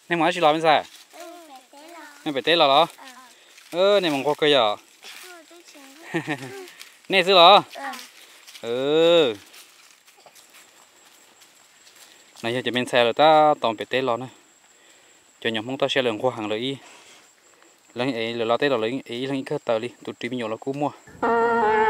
Nej mus dab tsi los me ntxhais? Nej pem teb los los? Nej mus nquag kawg yom? Nej xwb los? No yog cov me ntxhais lawv tab tom pem teb los na. Cov nyuam Hmoob toj siab lawv nquag heev lawm ib, lawv ev lawv los teb los lawv ev ib leeg ib kawm taws li, tus ris me nyuam los kuj muaj.